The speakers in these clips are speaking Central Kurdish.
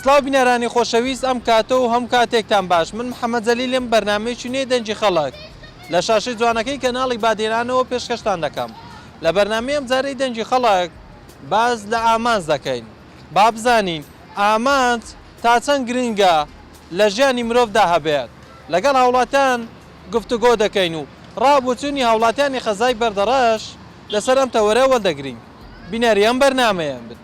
سڵاو بینەرانی خۆشەویست ئەم کاتە و هەموو کاتێکتان باش من محەممەد جەلیلم بەرنامەیەکی نوێی دەنگی خەڵک لە شاشەی جوانەکەی کەناڵی بادینانەوە پێشکەشتان دەکەم لە بەرنامەی ئەمجارەی دەنگی خەڵک باس لە ئامانج دەکەین با بزانین ئامانج تا چەند گرنگە لە ژیانی مرۆڤدا هەبێت لەگەڵ هاوڵاتیان گفتوگۆ دەکەین و ڕا بۆچوونی هاوڵاتیانی قەزای بەردەڕەش لەسەر ئەم تەوەرە وەردەگرین بینەری ئەم بەرنامەیە بن.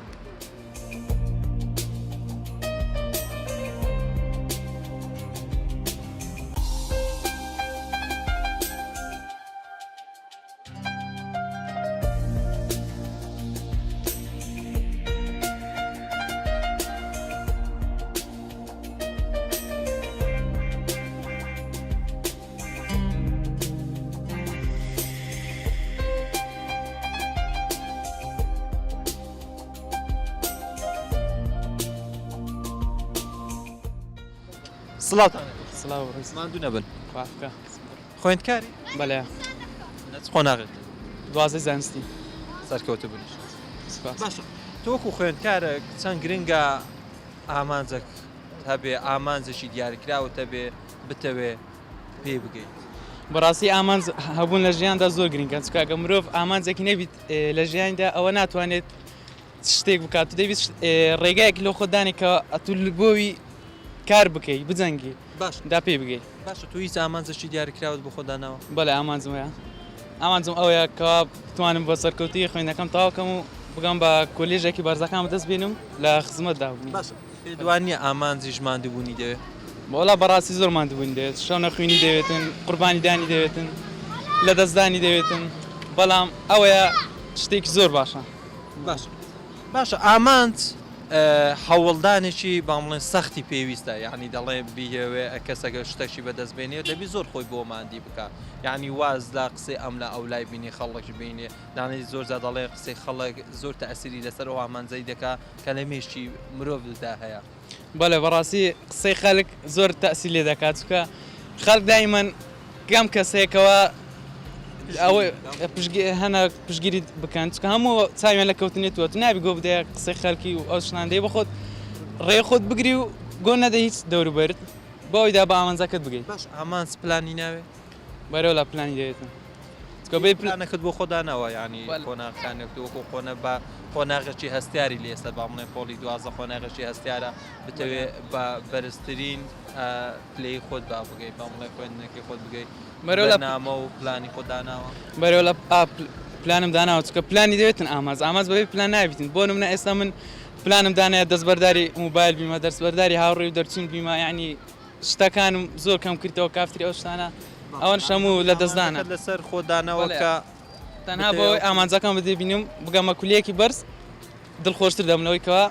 سڵاوتان سڵاو ماندوو نەبن خوافکە خوێندکاری؟ بەلێ. لە چ قۆناغێک؟ دوازدەی زانستی. سەرکەوتوو بن. سپاس. باشە تۆ وەکو خوێندکارێک چەند گرنگە ئامانجێک هەبێ ئامانجێکی دیاریکراوت هەبێ بتەوێ پێی بگەیت؟ بەڕاستی ئامانج هەبوون لە ژیاندا زۆر گرنگە چونکە ئەگەر مرۆڤ ئامانجێکی نەبیت لە ژیاندا ئەوە ناتوانێت شتێک بکات تو دەبیت ڕێگایەک لۆ خۆت دانێ کە ئەتو بۆوی کار بکەی بجەنگی باش دا پێی بگەی. باشە تۆ هیچ ئامانجێکی دیاریکراوت بۆ خۆت داناوە؟ بەڵێ ئامانجم هەیە ئامانجم ئەوەیە کەوا بتوانم بە سەرکەوتوویی خوێندنەکەم تەواو کەم و بگەم بە کۆلێژێکی بەرزەکان بەدەست بێنم لە خزمەتدا بم. باشە پێت وا نییە ئامانجیش ماندووبوونی دەوێ؟ وەڵا بەڕاستی زۆر ماندووبوونی دەوێت شەونەخوینی دەوێتن قوربانی دانی دەوێتن لەدەستدانی دەوێتن بەڵام ئەوەیە شتێکی زۆر باشە. باشە باشە ئامانج هەوڵدانێکی با بڵێن سەختی پێویستە یعنی دەڵێ بیهەوێ کەسەکە شتەکی بەدەست بێنێ دەبی زۆر خۆی بۆ مادی بکە یعنی واز لە قسەی ئەم لە ئەو لای بینی خەڵک بینێ دانێ زۆر جا دەڵێ قسەی خەڵک زۆر تەسیری لەسەر ئەو ئامانجەی دەکا کە لە مێشکی مرۆڤدا هەیە. بەڵێ بەڕاستی قسەی خەلک زۆر تەئسیر لێ دەکات چونکە خەلک دایمەن کەم کەس هەیە کەوا ئەوە هەنە پشگیری بکەن چونکە هەموو چاویان لە کەوتنی تۆ تو نابی گۆ بدەیە قسەی خەلکی و ئەو شتان دەی بەخۆت ڕێ خۆت بگری و گۆ نەدە هیچ دەوروبەرت بۆ ئەویدا بە ئامانجەکەت بگەی. باش ئامانج پلانی ناوێ؟ بەرەو لا پلانی دەوێتن چونکە بێ پلانەکەت بۆ خۆ داناوە یانی قۆناغەکانێک تۆ وەکو قۆنە بە قۆناغێکی هەستیاری لێ ئێستا با بڵێن پۆڵی 12 قۆناغێکی هەستیارە بتەوێ بە بەرزترین پلەی خۆت با بگەی با بڵێ خوێندنەکەی خۆت بگەی بەرەو لە نامە و پلانی خۆ داناوە بەرەو لە پلانم داناوە چونکە پلانی دەوێتن ئاماز ئاماز بەبێ پلان نابیتن بۆ نمونە ئێستا من پلانم دانایە دەستبەرداری موبایل بیمە دەستبەرداری هاوڕێ و دەرچوون بیمە یعنی شتەکانم زۆر کەم کردەوە کافتری ئەو شتانە ئەوەن شەموو لە دەستدانە لەسەر خۆ دانەوە کە تەنها بۆ ئامانجەکان بدەبینم بگەمە کولیەکی بەرز دڵخۆشتر دەبم لەوەی کەوا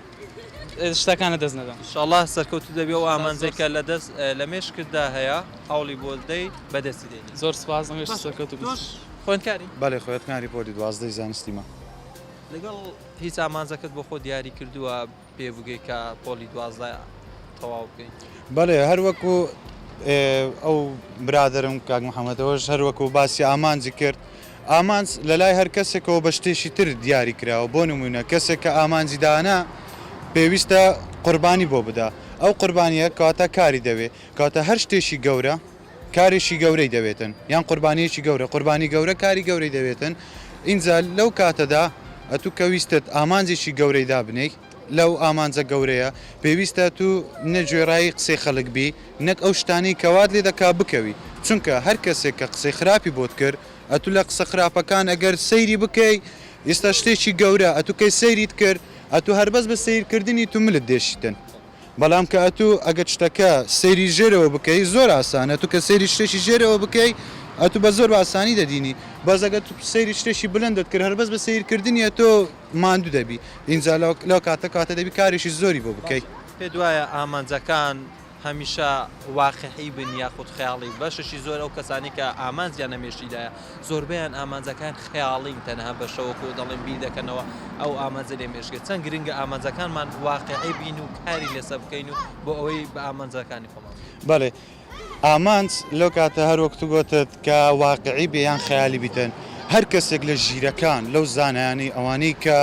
شتەکان لە دەست نەدەم. ئیشەڵا سەرکەوتوو دەبی ئەو ئامانجەی کە لە دەست لە مێشکتدا هەیە هەوڵی بۆ دەی بەدەستی دێنی. زۆر سوپاس ئەمەش سەرکەوتوو بیت. تۆش خوێندکاری؟ بەلێ خوێدکاری پۆلی دوازدەی زانستیمە. لەگەڵ هیچ ئامانجەکەت بۆ خۆت دیاری کردووە پێ بگەی کە پۆلی 12 تەواو بکەیت؟ بەڵێ هەر وەکو ئەو برادەرم کاک محەممەد ئەوەش هەر وەکو باسی ئامانجی کرد ئامانج لە لای هەر کەسێکەوە بە شتێکی تر دیاری کراوە بۆ نمونە کەسێک کە ئامانجی دانا پێویستە قوربانی بۆ بدا ئەو قوربانیە کەواتە کاری دەوێ کەواتە هەر شتێکی گەورە کارێکی گەورەی دەوێتن یان قوربانیەکی گەورە قوربانی گەورە کاری گەورەی دەوێتن ئینجا لەو کاتەدا ئەتوو کە ویستت ئامانجێکی گەورەی دابنێی لەو ئامانجە گەورەیە پێویستە تو نە گوێڕایی قسەی خەلک بی نەک ئەو شتانەی کە وات لێ دەکا بکەوی چونکە هەر کەسێک کە قسەی خراپی بۆت کرد ئەتو لە قسە خراپەکان ئەگەر سەیری بکەی ئیستا شتێکی گەورە ئەتو کەی سەیریت کرد ئەتو هەر بەس بە سەیر کردنی تو ملت دێشیتن بەڵام کە ئەتو ئەگەر شتەکە سەیری ژێرەوە بکەی زۆر ئاسانە تو کە سەیری شتێکی ژێرەوە بکەی ئەتو بە زۆر بە ئاسانی دەدینی بەس ئەگەر تو سەیری شتێکی بلندت کرد هەر بەس بە سەیر کردنی ئەتۆ ماندوو دەبی ئینجا لەو کاتە کاتە دەبی کارێکی زۆری بۆ بکەی. پێت وایە ئامانجەکان هەمیشە واقیعی بن یاخود خەیاڵی؟ بەشێکی زۆر ئەو کەسانەی کە ئامانجیان لە مێشکیدایە زۆربەیان ئامانجەکان خەیاڵین تەنها بە شەوەکو دەڵێن بیر دەکەنەوە ئەو ئامانجە لێ مێشکە چەند گرنگە ئامانجەکانمان واقیعی بین و کاری لەسەر بکەین و بۆ ئەوەی بە ئامانجەکانی خۆمان بگەین. بەڵێ ئامانج لەو کاتە هەر وەک تو گۆتت کە واقعی بێ یان خەیالی بیتن هەر کەسێک لە ژیرەکان لەو زانایانەی ئەوانەی کە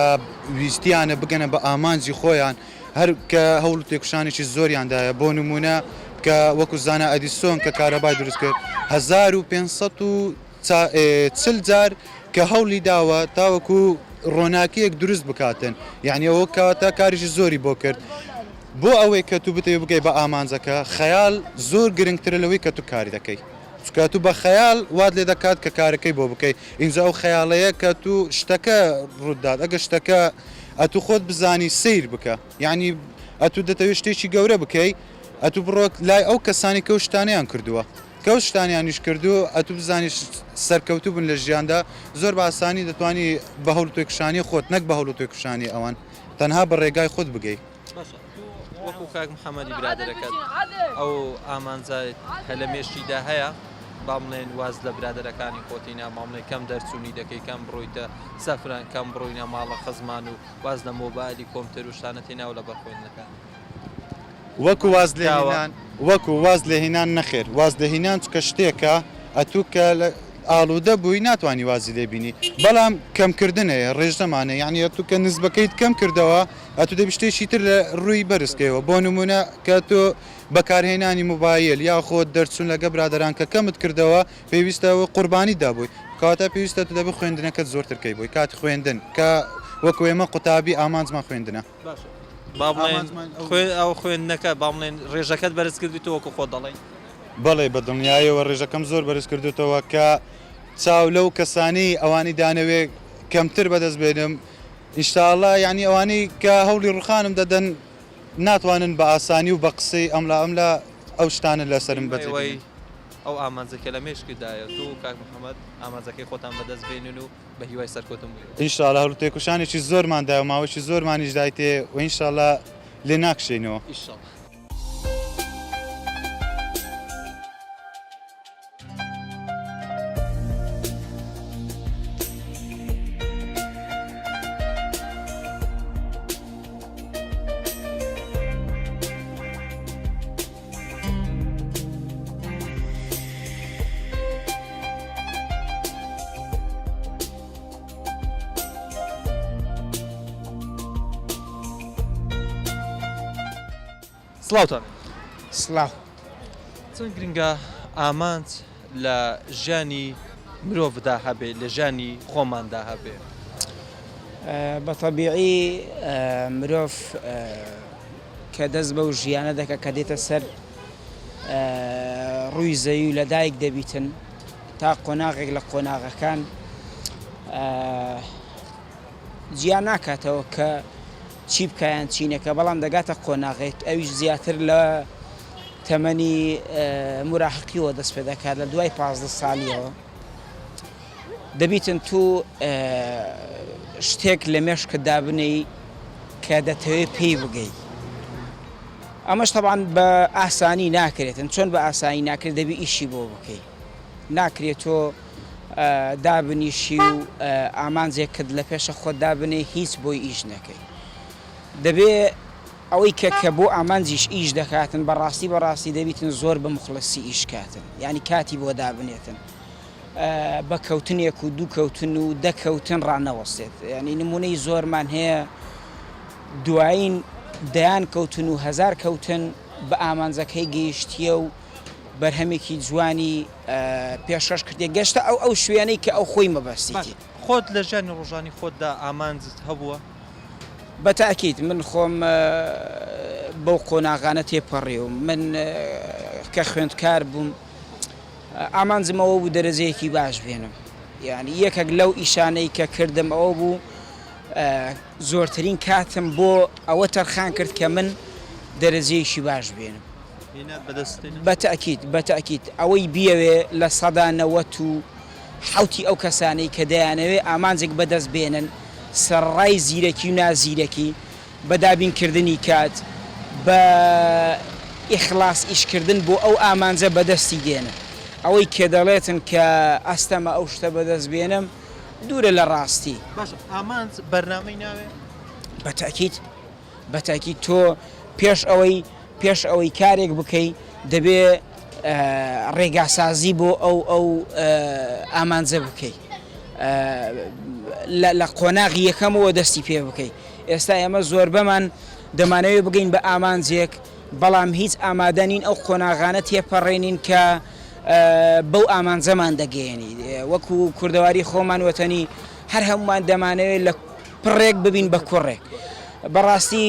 ویستیانە بگەنە بە ئامانجی خۆیان. هەر کە هەوڵ و تێکوشانێکی زۆریان دایە بۆ نموونە کە وەکو زانا ئەدیسۆن کە کارەبای دروست کرد 1540 جار کە هەوڵی داوە تاوەکو ڕۆناکیەک دروست بکاتن یعنی ئەوە کەواتە کاریشی زۆری بۆ کرد بۆ ئەوەی کە تو بتەوێ بگەی بە ئامانجەکە خەیاڵ زۆر گرنگترە لەوەی کە تو کاری دەکەی چونکە تو بە خەیاڵ وات لێ دەکات کە کارەکەی بۆ بکەی ئینجا ئەو خەیاڵەیە کە تو شتەکە ڕوودات ئەگە شتەکە ئەتو خۆت بزانی سەیر بکە یعنی ئەتو دەتەوێت شتێکی گەورە بکەی ئەتو بڕۆ لای ئەو کەسانی کە ئەو شتانەیان کردووە کە ئەو شتانیانیش کردو ئەتو بزانی سەرکەوتوو بن لە ژیاندا زۆر بە ئاسانی دەتوانی بە هەوڵ و تێکوشانی خۆت نەک بە هەوڵ و تێکوشانی ئەوان تەنها بە ڕێگای خۆت بگەی. باشە تۆ وەکو کاک محەمەدی برادەرەکەت ئەو ئامانجە کە لە مێشکیدا هەیە با بڵێن واز لە برادەرەکانی خۆتی نا با بڵێن کەم دەرچوونی دەکەی کەم بڕۆیتە سەفران کەم بڕۆینە ماڵە خزمان و واز لە مۆبایلی کۆمپیوتەر و شتانە تێناوە لەبەر خوێندنەکان. وەکو واز لێهینان وەکو واز لێهینان نەخێر واز لێهینان چکە شتێکە ئەتوو کە لە ئاڵوودە بووی ناتوانی وازی لێ بینی بەڵام کەمکردن هەیە ڕێژەمانە یعنی ئەتوو کە نسبەکەیت کەم کردەوە ئەتوو دەبی شتێکی تر لە ڕووی بەرز کەیەوە بۆ نمونە کە تۆ بەکارهێنانی موبایل یاخۆ دەرچوون لەگە برادەران کە کەمت کردەوە پێویستە قوربانی دابووی کەواتە پێویستە تو دەبی خوێندنەکەت زۆرتر کەی بۆی کات خوێندن کە وەکو ئێمە قوتابی ئامانجمان خوێندنە. باشە با بڵێن ئەو خوێندنەکە با بڵێن ڕێژەکەت بەرز کردیتەوە وەکو خۆت دەڵێی؟ بەڵێ بە دڵنیایەوە ڕێژەکەم زۆر بەرز کردوتەوە کە چاو لەو کەسانەی ئەوانی دانەوێ کەمتر بەدەست بێنم ئینشاءاللە یعنی ئەوانەی کە هەوڵی ڕوخانم دەدەن ناتوانن بە ئاسانی و بە قسەی ئەملا ئەملا ئەو شتانە لەسەرم بەجێ بێنن. ئەو ئامانجە کە لە مێشکتدایە تۆ و کاک محەمەد ئامانجەکەی خۆتان بەدەست بێنن و بە هیوای سەرکەوتن بۆ ئێوە. ان شاء اللە هەوڵ و تێکۆشانێکی زۆرمان دایە و ماوەیەکی زۆرمانیش دایتێ و ان شاء اللە لێ ناکشێینەوە. ئیشەڵا. سڵاوتان سڵاو. چەند گرنگە ئامانج لە ژیانی مرۆڤدا هەبێ لە ژیانی خۆماندا هەبێ؟ بە تەبیعی مرۆڤ کە دەست بەو ژیانە دەکا کە دێتە سەر ڕووی زەوی و لەدایک دەبیتن تا قۆناغێک لە قۆناغەکان جیا ناکاتەوە کە چی بکە یان چی نەکە بەڵام دەگاتە قۆناغێک ئەویش زیاتر لە تەمەنی مراهقیەوە دەست پێ دەکات لە دوای 15 ساڵیەوە دەبیتن تو شتێک لە مێشکت دابنێی کە دەتەوێت پێی بگەی ئەمەش تەبعەن بە ئاسانی ناکرێتن چۆن بە ئاسانی ناکرێت دەبی ئیشی بۆ بکەی ناکرێت تۆ دابنیشی و ئامانجێکت لە پێشە خۆت دابنێ هیچ بۆی ئیش نەکەی دەبێ ئەوەی کە کە بۆ ئامانجیش ئیش دەکاتن بەڕاستی بەڕاستی دەبیتن زۆر بە مخلصی ئیش کاتن یعنی کاتی بۆ دابنێتن بە کەوتنێک و دوو کەوتن و دە کەوتن ڕانەوەستێت یعنی نمونەی زۆرمان هەیە دوایین دەیان کەوتن و هەزار کەوتن بە ئامانجەکەی گەیشتیە و بەرهەمێکی جوانی پێشکەش کردێ گەشتە ئەو ئەو شوێنەی کە ئەو خۆی مەبەستیتی. خۆت لە ژیانی ڕۆژانی خۆتدا ئامانجت هەبووە؟ بە تەئکید من خۆم بەو قۆناغانە تێپەڕیوم من کە خوێندکار بووم ئامانجم ئەوە بوو دەرەجەیەکی باش بێنم یعنی یەکێک لەو ئیشانەی کە کردم ئەوە بوو زۆرترین کاتم بۆ ئەوە تەرخان کرد کە من دەرەجەیەکی باش بێنم بە تەئکید بە تەئکید ئەوەی بیەوێ 97% ئەو کەسانەی کە دەیانەوێ ئامانجێک بەدەست بێنن سەرەڕای زیرەکی و نازیرەکی بە دابینکردنی کات، بە ئیخلاس ئیشکردن بۆ ئەو ئامانجە بەدەستی دێنن. ئەوەی کە دەڵێتن کە ئەستەمە ئەو شتە بەدەست بێنم، دوورە لە ڕاستی. باشە ئامانج بەرنامەی ناوێ؟ بە تەئکید، بە تەئکید تۆ پێش ئەوەی پێش ئەوەی کارێک بکەی دەبێ ڕێگاسازی بۆ ئەو ئەو ئامانجە بکەی. لە قۆناغی یەکەمەوە دەستی پێ بکەی. ئێستا ئێمە زۆربەمان دەمانەوێت بگەین بە ئامانجێک، بەڵام هیچ ئامادە نین ئەو قۆناغانە تێپەڕێنین کە بەو ئامانجەمان دەگەیەنی. وەکو کوردەواری خۆمان وەتەنی هەر هەموومان دەمانەوێت لە پڕێک ببین بە کوڕێک. بەڕاستی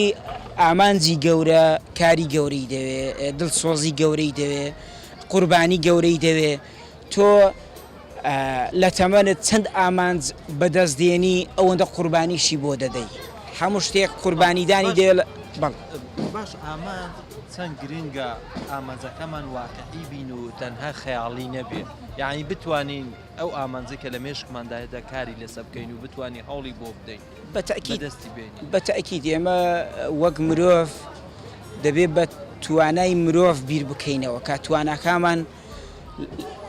ئامانجی گەورە کاری گەورەی دەوێ، دڵسۆزی گەورەی دەوێ، قوربانی گەورەی دەوێ. تۆ لە تەمەنت چەند ئامانج بەدەست دێنی ئەوەندە قوربانیشی بۆ دەدەی. هەموو شتێک قوربانیدانی دەوێ. بەڵێ. باش ئامانج چەند گرنگە ئامانجەکەمان واقعی بین و تەنها خەیاڵی نەبێ یعنی بتوانین ئەو ئامانجەی کە لە مێشکماندا هەیە کاری لەسەر بکەین و بتوانین هەوڵی بۆ بدەین بە تەئکید بەدەستی بێنین. بە تەئکید ئێمە وەک مرۆڤ دەبێ بە توانای مرۆڤ بیر بکەینەوە کە تواناکامان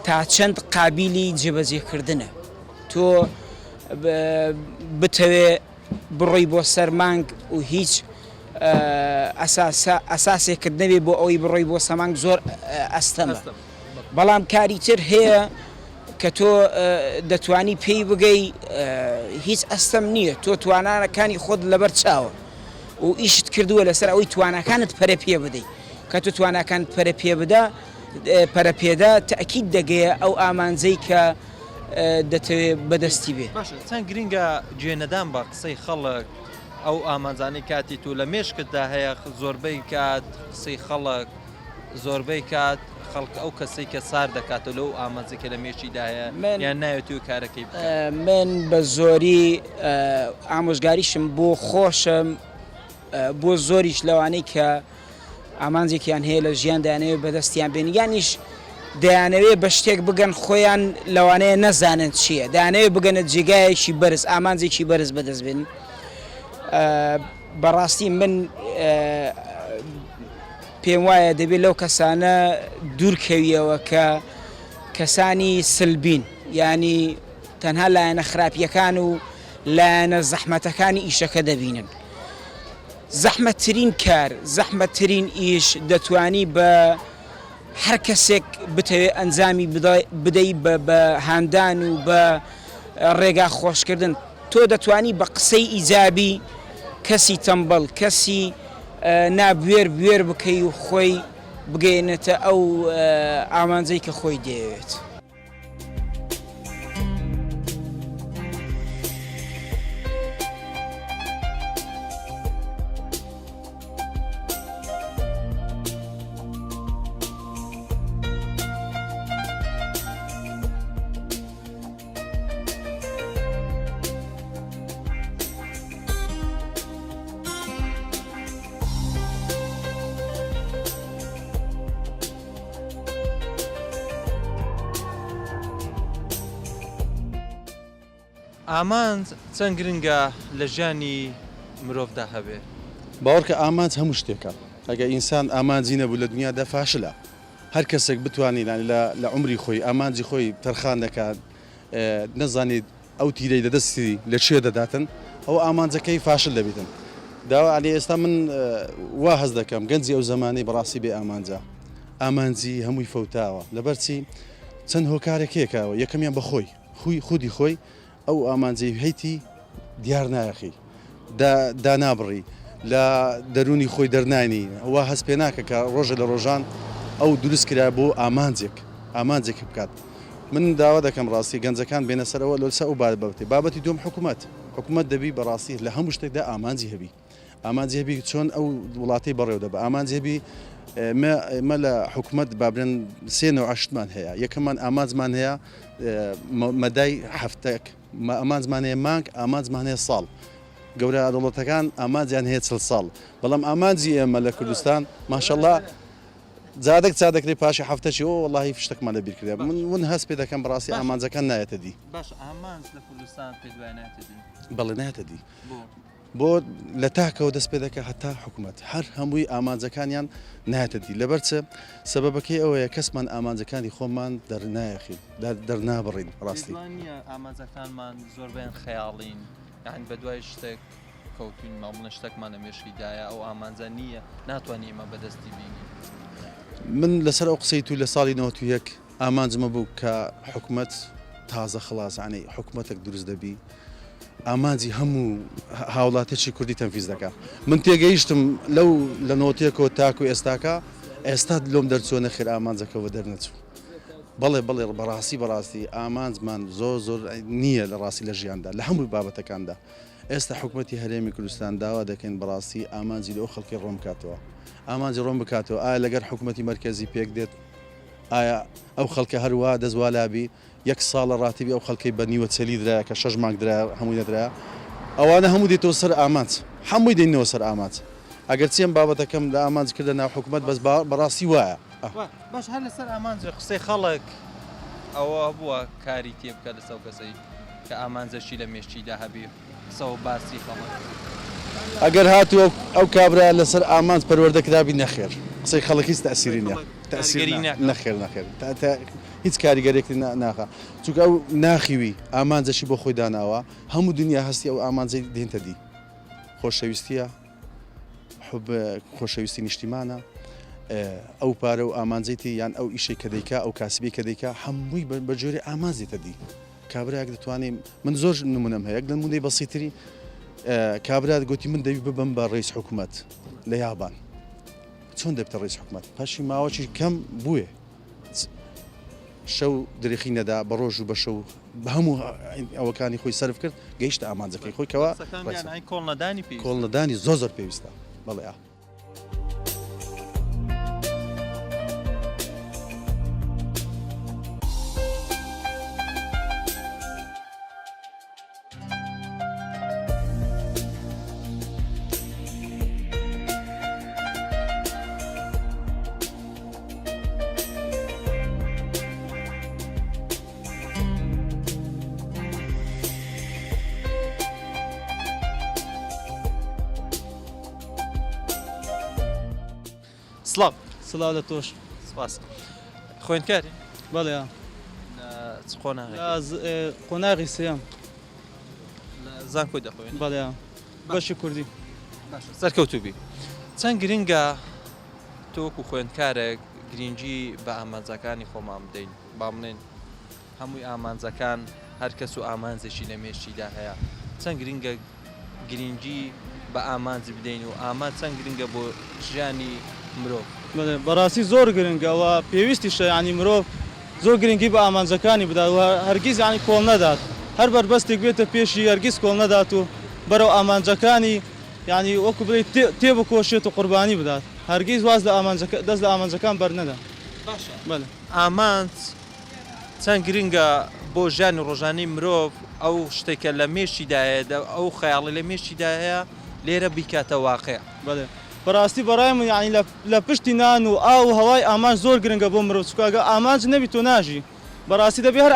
تا چەند قابیلی جێبەجێکردنە تۆ بتەوێ بڕۆی بۆ سەر مانگ و هیچ ئەساسێکت نەبێ بۆ ئەوەی بڕۆی بۆ سەمانگ زۆر ئەستەمە بەڵام کاری تر هەیە کە تۆ دەتوانی پێی بگەی هیچ ئەستەم نییە تۆ توانانەکانی خۆت لەبەر چاوە و ئیشت کردووە لەسەر ئەوەی تواناکانت پەرە پێ بدەیت کە تۆ تواناکانت پەرە پێ بدە پەرە پێدا تەئکید دەگەیە ئەو ئامانجەی کە دەتەوێ بەدەستی بێ. باشە چەند گرینگە گوێ نەدان بە قسەی خەڵک ئەو ئامانجانەی کاتی تۆ لە مێشکتدا هەیە زۆربەی کات قسەی خەڵک زۆربەی کات خەڵک ئەو کەسەی کە سار دەکاتەوە لەو ئامانجەی کە لە مێشکیدا هەیە یان ناوێت و کارەکەی بکات. من بە زۆری ئامۆژگاریشم بۆ خۆشم بۆ زۆریش لەوانەی کە ئامانجێکیان هەیە لە ژیان دەیانەوێت بەدەستیان بێن یانیش دەیانەوێت بە شتێک بگەن خۆیان لەوانەیە نەزانن چییە دەیانەوێت بگەنە جێگایەکی بەرز ئامانجێکی بەرز بەدەست بێن بەڕاستی من پێم وایە دەبێت لەو کەسانە دوورکەویەوە کە کەسانی سلبین ینی تەنها لایەنە خراپیەکان و لایەنە زەحمەتەکانی ئیشەکە دەبینن. زەحمەتترین کار، زەحمەتترین ئیش دەتوانی بە هەر کەسێک بتەوێ ئەنجامی بدەی بە هاندان و بە ڕێگا خۆشکردن تۆ دەتوانی بە قسەی ئیجابی کەسی تەمبەڵ کەسی نابوێر بوێر بکەی و خۆی بگەیەنێتە ئەو ئامانجەی کە خۆی دەیەوێت. ئامانج چەند گرنگە لە ژیانی مرۆڤدا هەبێ؟ باوەڕکە ئامانج هەموو شتێکە ئەگەر ئینسان ئامانجی نەبوو لە دنیادا فاشلە هەر کەسێک بتوانێت لە عومری خۆی ئامانجی خۆی تەرخان دەکات نەزانێت ئەو تیرەی لە دەستی لە کوێ دەداتن ئەوە ئامانجەکەی فاشل دەبیتن داوا عەلی ئێستا من وا هەست دەکەم گەنجی ئەو زەمانەی بەڕاستی بێ ئامانجە ئامانجی هەمووی فەوتاوە لەبەر چی چەند هۆکارێک هەیەکەوە یەکەمیان بەخۆی خوی خودی خۆی ئەو ئامانجەی هەیتی دیار نایەخی دانابڕی لە دەروونی خۆی دەرنانی وا هەست پێ ناکە کە ڕۆژە لە ڕۆژان ئەو دروست کرا بۆ ئامانجێک ئامانجێک بکات من داوا دەکەم ڕاستی گەنجەکان بێنە سەرەوە لەسەر ئەو بابەتی بابەتی دوم حکوومەت حکوومەت دەبی بەڕاستی لە هەموو شتێکدا ئامانجی هەبی ئامانجی هەبی چۆن ئەو وڵاتی بەڕێو دەبە ئامانجی هەبی ئێمە لە حکوومەت بابرێن سێ نەوع شتمان هەیە یەکەمان ئامانجمان هەیە مەدای هەفتەک ئامانجمان هەیە مانگ، ئامانجمان هەیە ساڵ. گەورە دەوڵەتەکان ئامانجیان هەیە 40 ساڵ. بەڵام ئامانجی ئێمە لە کوردستان ماشەڵا جادەک چا دەکرێت پاشی هەفتەکی ئۆ وەڵاهی شتێکمان لە بیر کرد. من من هەست پێ دەکەم بەڕاستی ئامانجەکان نایەتە دی. باش ئامانج لە کوردستان پێت وایە نایەتە دی؟ بەڵێ نایەتە دی. بۆ؟ بۆ لە تاکەوە دەست پێ دەکا هەتا حکومەت هەر هەمووی ئامانجەکانیان نایەتە دی لەبەر چ سەبەبەکەی ئەوەیە کەسمان ئامانجەکانی خۆمان دەرنایەخین دەرنابڕین ڕاستی نییە ئامانجەکانمان زۆربەیان خەیاڵین یان بە دوای شتێک کەوتوین مامڵە شتێکمان لە مێشکیدایە ئەو ئامانجە نییە ناتوانانی ئێمە بەدەستی بینی من لەسەر ئەو قسەی تو لە ساڵی 91 ئامانجمە بوو کە حکومەت تازە خلاص عنی حکومەتێک دروست دەبی. ئامانجی هەموو هاوڵاتێکی کوردی تەنفیز دەکا. من تێگەیشتم لەو لە نۆتێکەوە تاکو ئێستاکە، ئێستا لۆم دەرچووە نەخێر ئامانجەکە وەدەرنەچوو. بەڵێ بەڵێ بەڕاستی بەڕاستی ئامانجمان زۆر زۆر نییە لە ڕاستی لە ژیاندا لە هەموو بابەتەکاندا. ئێستا حکومەتی هەرێمی کوردستان داوا دەکەین بەڕاستی ئامانجی لەو خەڵکی ڕۆن بکاتەوە. ئامانجی ڕۆن بکاتەوە ئایا لەگەر حکومەتی مەرکەزی پێک دێت؟ ئایا ئەو خەڵکە هەر وا دەست والابی یەک ساڵە ڕاتیبی ئەو خەڵکەی بە نیوە چەلی درایە کە شەش مانگ درایە هەمووی نەدرایە ئەوانە هەموو دێتەوە سەر ئامانج هەمووی دێنەوە سەر ئامانج ئەگەر چی ئەم بابەتەکەم لە ئامانج کردە ناو حکومەت بەس بەڕاستی وایە. باش هەر لەسەر ئامانج قسەی خەڵک ئەوە هەبووە کاری تێ بکە لەسەر ئەو کەسەی کە ئامانجەکی لە مێشکیدا هەبی قسە و باسی خەڵک. ئەگەر هاتوو ئەو کابرا لەسەر ئامانج پەروەردە کرابی نەخێر قسەی خەڵک هیچ تەئسیری نیە تەئسیر نەخێر نەخێر هیچ کاریگەرێکی ناخا چونکە ئەو ناخیوی ئامانجەشی بۆ خۆی داناوە هەموو دنیا هەستی ئەو ئامانجەی دێنتە دی خۆشەویستیە حب خۆشەویستی نیشتیمانە ئەو پارە و ئامانجێتی یان ئەو ئیشەی کە دەیکا ئەو کاسبی کە دەیکا هەمووی بە جۆری ئامانج دێتە دی کابرایەک دەتوانێ من زۆر نمونەم هەیە لە نمونەی بەسیتری کابرا گوتی من دەبی ببم بە ڕئیس حکوومەت لە یابان چۆن دەبتە ڕئیس حکوومەت پاشی ماوەکی کەم بووێ شەو درێخی نەدا بە ڕۆژ و بە شەو بە هەموو ئەوەکانی خۆی سەرف کرد گەیشتە ئامانجەکەی خۆی کەوا کۆڵنەدانی کۆڵنەدانی زۆر زۆر پێویستە بەڵێ. سڵاو. سڵاو لە تۆش. سپاس. خوێندکاری؟ بەڵێ. لە چ قۆناغێک؟ لە قۆناغی سێیەم. لە زانکۆی دەخوێنی؟ بەڵێ. بەشی کوردی. باشە سەرکەوتوو بی. چەند گرنگە تۆ وەکو خوێندکارێک گرنگی بە ئامانجەکانی خۆمان بدەین با بڵێین هەمووی ئامانجەکان هەر کەس و ئامانجێکی لە مێشکیدا هەیە چەند گرنگە گرنگی بە ئامانج بدەین و ئامانج چەند گرنگە بۆ ژیانی مرۆڤ؟ بەڵێ بەڕاستی زۆر گرنگە و پێویستیشە یانی مرۆڤ زۆر گرنگی بە ئامانجەکانی بدات و هەرگیز یانی کۆڵ نەدات هەر بەربەستێک بێتە پێشی هەرگیز کۆڵ نەدات و بەرەو ئامانجەکانی یانی وەکو بڵێی تێبکۆشێت و قوربانی بدات هەرگیز واز لە ئامانجەکە دەست لە ئامانجەکان بەرنەدا. باشە بەڵێ. ئامانج چەند گرنگە بۆ ژیانی ڕۆژانەی مرۆڤ ئەو شتێک کە لە مێشکیدا هەیە ئەو خەیاڵی لە مێشکیدا هەیە لێرە بیکاتە واقع. بەڵێ بەڕاستی بەڕای من یانی لە پشتی نان و ئاو و هەوای ئامانج زۆر گرنگە بۆ مرۆڤ چونکە ئەگەر ئامانج نەبی تۆ ناژی بەڕاستی دەبێ هەر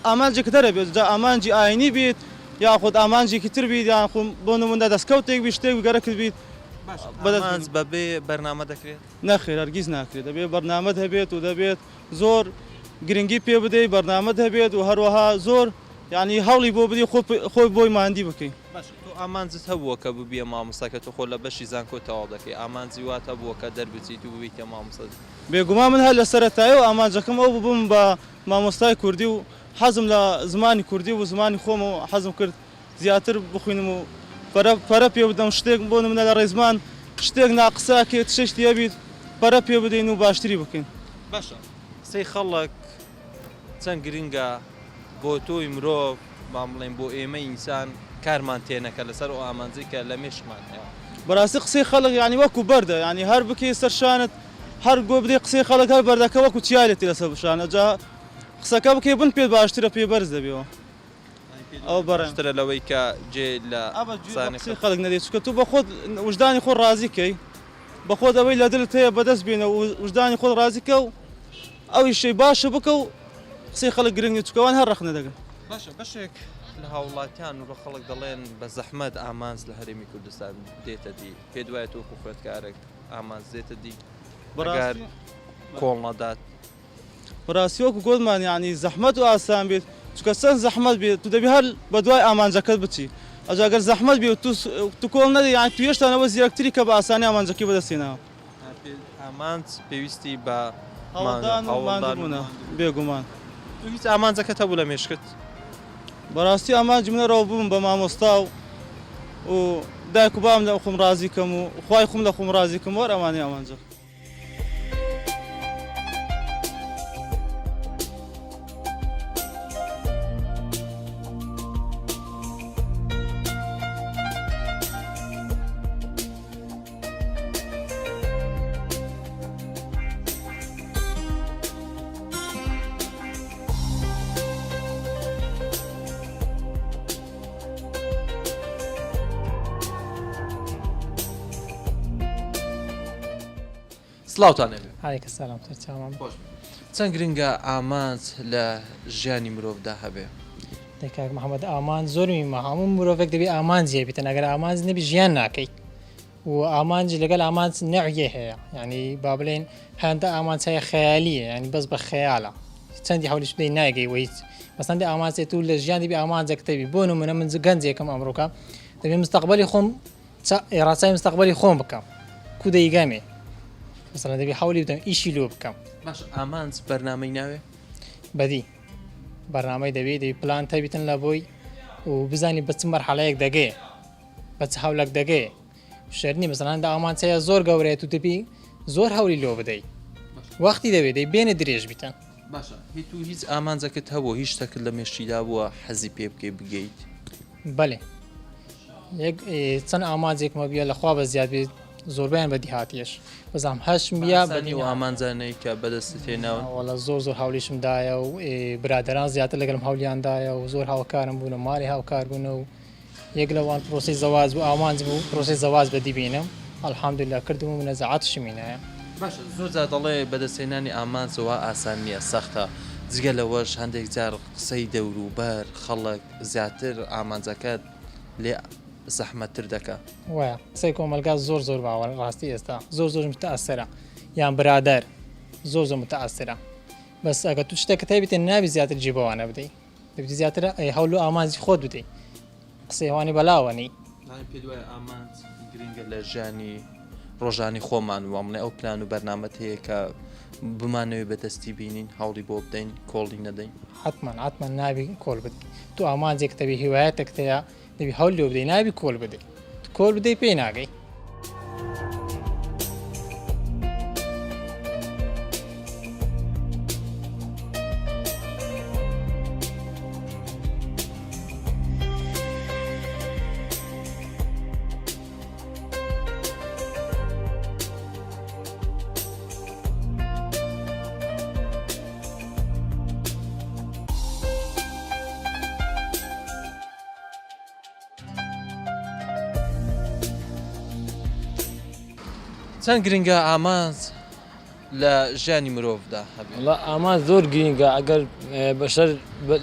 ئامانجێکت هەر هەبێت جا ئامانجی ئاینی بیت یاخود ئامانجێکی تر بیت یان خۆ بۆ نمونە دەستکەوتێک بیت شتێک گەرەکت بیت باشە ئامانج بەبێ بەرنامە دەکرێت؟ نەخێر هەرگیز ناکرێت دەبێت بەرنامەت هەبێت و دەبێت زۆر گرنگی پێ بدەی بەرنامەت هەبێت و هەروەها زۆر یانی هەوڵی بۆ بدەی خۆ خۆی بۆی ماندی بکەی. باشە تۆ ئامانجت هەبووە کە ببیە مامۆستا کە تۆ خۆ لە بەشی زانکۆ تەواو دەکەی ئامانجی وات هەبووە کە دەربچیت و ببیتە مامۆستا؟ بێگومان من هەر لە سەرەتایەوە ئامانجەکەم ئەو بوو ببم بە مامۆستای کوردی و حەزم لە زمانی کوردی و زمانی خۆمە و حەزم کرد زیاتر بخوینم و پەرە پەرە پێ بدەم شتێک بۆ نمونە لە ڕێزمان شتێک ناقسە کێ تشتی هەبیت پەرە پێ بدەین و باشتری بکەین. باشە قسەی خەڵک چەند گرنگە بۆ تۆی مرۆڤ با بڵێین بۆ ئێمەی ئینسان کارمان تێنەکە لەسەر ئەو ئامانجەی کە لە مێشکمان هەیە. بەراستی قسەی خەڵک یانی وەکو بەردە یانی هەر بکەی سەر شانت هەر گۆ بدەی قسەی خەڵک هەر بەردەکە وەکو چیا لێ تێ لەسەر شانت جا قسەکە بکەی بن پێت باشترە پێ بەرز دەبیەوە. ئەوە بەڕێ. باشترە لەوەی کە جێ لە ئەبەد گوێ بە قسانی قسەی خەڵک. خەڵک نەدەی چونکە تۆ بەخۆت وژدانی خۆت ڕازی کەی بەخۆت ئەوەی لە دلت هەیە بەدەست بێنە و وژدانی خۆت ڕازی کە و ئەو ئیشەی باشە بکە و قسەی خەڵک گرنگ نیە چونکە ئەوان هەر ڕەخنە دەگرن. باشە بەشێک لە هاوڵاتیان و لە خەڵک دەڵێن بە زەحمەت ئامانج لە هەرێمی کوردستان دێتە دی، پێت وایە تۆ وەکو خوێندکارێک ئامانج دێتە دی ئەگەر بەڕاستی کۆڵ نەدات؟ بەڕاستی وەکو گۆتمان یانی زەحمەت و ئاسان بێت چونکە چەند زەحمەت بێت تو دەبی هەر بەدوای ئامانجەکەت بچی ئەجا گەر زەحمەت بێت تو تو کۆڵ نەدەی یانی تو هێشتا لەوە زیرەکتری کە بە ئاسانی ئامانجەکەی بەدەست هێناوە. ئامانج پێویستی بە هەوڵدان و ماندووبوونە بێگومان. تو هیچ ئامانجەکەت هەبوو لە مێشکت؟ بەڕاستی ئامانجی من ئەرەوە ببم بە مامۆستا و و دایک و بابم لە خۆم ڕازی کەم و خوای خۆم لە خۆم ڕازی کەم وەر ئەمانەی ئامانجە. سڵاوتان لێبێ. علیک سلام سەرچاوم. خۆش بێت. چەند گرنگە ئامانج لە ژیانی مرۆڤدا هەبێ؟ دەی کاک محمد ئامانج زۆر مهمە هەموو مرۆڤێک دەبێ ئامانجی هەبیتن ئەگەر ئامانج نەبی ژیان ناکەی و ئامانج لەگەل ئامانج نەعیە هەیە یعنی با بڵێن هەندە ئامانج هەیە خەیالیە یعنی بەس بە خەیالە چەندی هەولیش بدەی نایگەی وە هیچ مەسەن دە ئامانج تو لە ژیان دەبی ئامانجێک تەبی بۆ نمونە من گەنجێکم ئەمڕۆکە دەبێ مستەقبەلی خۆم ڕاچای مستەقبەلی خۆم بکەم کو دەیگەمێ مەسەلەن دەبی حەولی بدەم ئیشی لۆ بکەم. باش ئامانج بەرنامەی ناوێ؟ بەدی بەرنامەی دەبی دەبی پلان تەبیتن لە بۆی و بزانی بە چ مەرحەلەیەک دەگەیە بە چ هەولەک دەگەیە شەرت نیە مەسەلەن هەندە ئامانج هەیە زۆر گەورەیە تو دەبی زۆر هەولی لۆ بدەی وەختی دەوێ دەی بێنە درێژ بیتن. باشە هی تو هیچ ئامانجەکت هەبووە هیچ شتەکت لە مێشکیدا بووە حەزی پێ بکەی بگەیت؟ بەلێ یەک چەند ئامانجێکم هەبووە لە خوا بە زیاد بێت زۆربیان بەدی هاتیەش بەزام هەشم بیا بەدی و ئامانجانەی کە بەدەستت هێناون وەڵا زۆر زۆر هەولیشم دایە و برادەران زیاتر لەگەڵم هەولیان دایە و زۆر هاوکارم بوون و ماڵی هاوکار بوون و یەک لەوان پرۆسەی زەواج بوو ئامانج بوو پرۆسەی زەواج بەدی بینم الحمدلله کردم و نەزعاتشم هینایە. باشە زۆر جار دەڵێ بەدەستهێنانی ئامانج وا ئاسان نییە سەختە جگە لەوەش هەندێک جار قسەی دەوروبەر خەڵک زیاتر ئامانجەکەت لێ زەحمەتتر دەکا. وایە قسەی کۆمەلگا زۆر زۆر باوە ڕاستی ئێستا زۆر زۆر متەئەسرە یان برادەر زۆر زۆر متەئەسرە بەس ئەگەر تو شتێکت هەبیتێ نابی زیاتر جێ بەوانە بدەی دەبی زیاتر هەول و ئامانجی خۆت بدەی قسەی ئەوانی بەلاوە نی. یانی پێت وایە ئامانج گرنگە لە ژیانی ڕۆژانی خۆمان وام بڵێ ئەو پلان و بەرنامەت هەیە کە بمانەوێ بەدەستی بینین هەوڵی بۆ بدەین کۆڵی نەدەین؟ حەتمەن حەتمەن نابی کۆل بدەی تو ئامانجێکت هەبی هیوایەتێکت هەیە دەبی هەول لۆ بدەی نابی کۆل بدەی تو کۆل بدەی پێی ناگەی. چەند گرنگە ئامانج لە ژیانی مرۆڤدا هەبێت؟ وەڵا ئامانج زۆر گرینگە ئەگەر بەشەر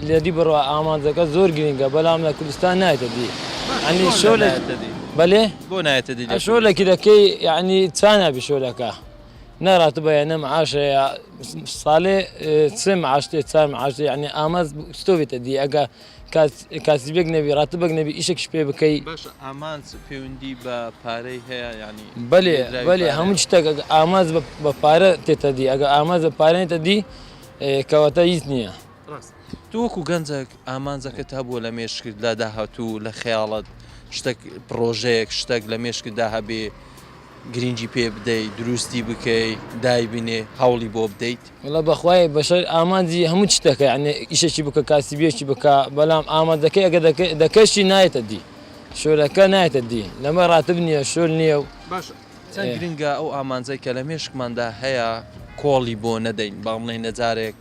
لێدی بڕوا ئامانجەکە زۆر گرینگە بەڵام لە کوردستان نایەتە دی یعنی بۆ شۆلە نایەتە دی؟ بەلێ بۆ نایەتە دی لە شۆلەکی کوردستان؟ دەکەی یعنی چا نابی شۆلەکە نە راتبە نە معاشە ساڵێ سێ معاش تێ چار معاش تێ یعنی ئامانج چتۆ بێتە دی ئەگە کاسبێک نەبی ڕاتبێک نەبی ئیشێکش پێ بکەی. باشە ئامانج پەیوەندی بە پارەی هەیە یانی بەلێ لێدراوی بەلێ پارەیە؟ هەموو شتێک ئەگە ئامانج بە پارە تێتە دی ئەگە ئامانج بە پارە نێتە دی کەواتە هیچ نییە. ڕاستە تۆ وەکو گەنجێک ئامانجەکەت هەبووە لە مێشکت لە داهاتوو لە خەیاڵت شتێک پڕۆژەیەک شتێک لە مێشکتدا هەبێ گرینگی پێ بدەی دروستی بکەی دایبنێ هەوڵی بۆ بدەیت؟ وەڵا بەخوای بەشەر ئامانجی هەموو شتەکە یعنی ئیشێکی بکە کاسبیەکی بکە بەڵام ئامانجەکەی ئەگە دەکەشی نایەتە دی شۆرەکە نایەتە دی لەمە ڕاتب نییە شۆر نییە و باشە چەند گرنگە ئەو ئامانجەی کە لە مێشکماندا هەیە کۆڵی بۆ نەدەین با بڵێین لە جارێک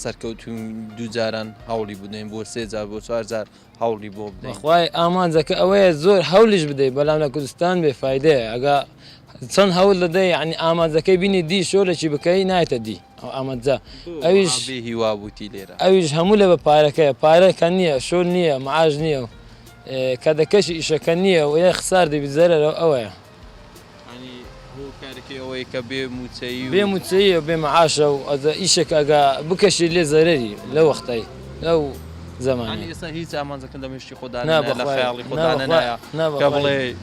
سەرکەوتووین دووجاران هەوڵی بدەین بۆ سێ جار بۆ چوار جار هەوڵی بۆ بدەین. بەخوای ئامانجەکە ئەوەیە زۆر هەولیش بدەی بەلام لە کوردستان بێ فایدەیە ئەگە چەند هەول دەدەی یعنی ئامانجەکەی بینی دی شۆلێکی بکەی نایەتە دی ئەو ئامانجە ئەویش بێ هیوا بووتی لێرە ئەویش هەموو لە بە پارەکەیە پارە کە نییە شۆل نییە معاش نییە و کە دەکەشی ئیشەکە نییە و یە خسار دەبی زەرەرە ئەوەیە. یانی هۆکارەکەی ئەوەیە کە بێ مووچەیی و. بێ مووچەیی و بێ معاشە و ئەزە ئیشێک ئەگە بکەشی لێ زەرەری لەو وەختەی لەو زەمانەی. یانی ئێستا هیچ ئامانجەکەت لە مێشکی خۆدا نا نەنایە لە بەخوای خەیاڵی نا خۆدا بەخوای نەنایە نا کە بەخوای. بڵێ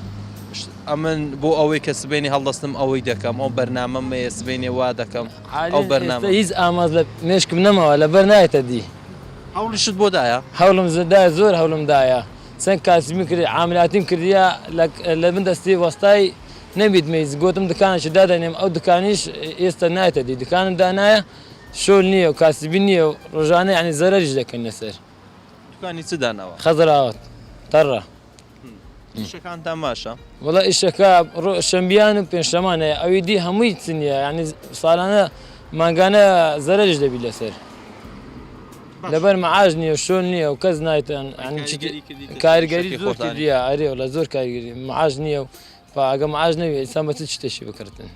ئەمن بۆ ئەوەی کە سبەینێ هەڵدەستم ئەوەی دەکەم ئەو بەرنامەم هەیە سبەینێ وا دەکەم ئەو حالیەن ئێستا بەرنامەم. هیچ ئامانج لە مێشکم نەماوە لەبەر نایەتە دی. هەوڵیشت بۆ دایە؟ هەوڵم دایە زۆر هەوڵم دایە چەند کاسبیم کرد عاملاتیم کردیە لە بن دەستی وەستای نەبیت مەیز گۆتم دکانێکی دادەنێم ئەو دکانیش ئێستا نایەتە دی دکانم دانایە شۆل نییە و کاسبی نییە و ڕۆژانە یعنی زەرەریش دەکەن لەسەر. دوکانی چ داناوە؟ خەزراوات تەڕە. ئیشەکانتان باشە؟ وەڵا ئیشەکە شەمبیان و پێنجشەمان هەیە ئەوی دی هەمووی چ نییە یعنی ساڵانە مانگانە زەرەریش دەبی لەسەر لەبەر معاش نییە و شۆن نییە و کەس نایتن کاریگەری زۆر کردیە ئەرێ وەڵا زۆر کاریگەری معاش نییە و ئەگە معاش نەبێ ئینسان بە چ شتێکی بکردن.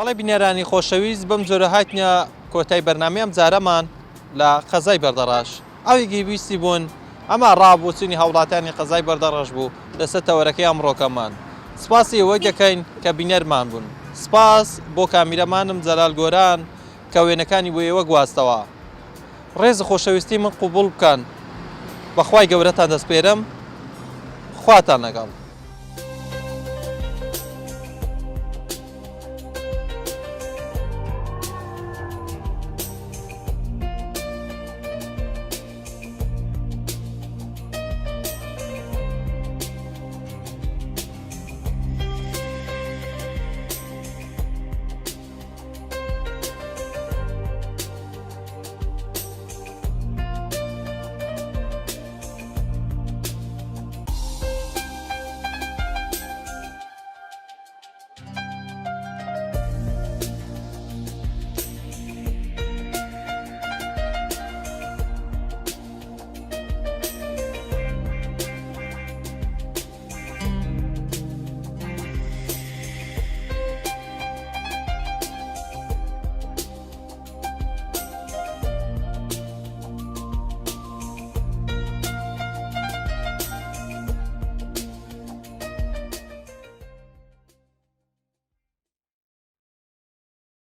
بەڵێ بینەرانی خۆشەویست بەم جۆرە هاتنە کۆتای بەرنامەی ئەم جارەمان لە قەزای بەردەڕاش ئەوێکی ویستی بوون ئەمە ڕابووچنی هاوڵاتیانی قەزای بەردەڕەش بوو لەسەر تەوەرەکەی ئەمڕۆکەمان سپاسی ئێوەی دەکەین کە بینەرمان بوون سپاس بۆ کامیرەمانم جەلال گۆران کە وێنەکانی بۆ ئێوە گواستەوە ڕێز و خۆشەویستی من قوبوڵ بکەن بەخوای گەورەتان دەسپێرم خواتان لەگەڵ.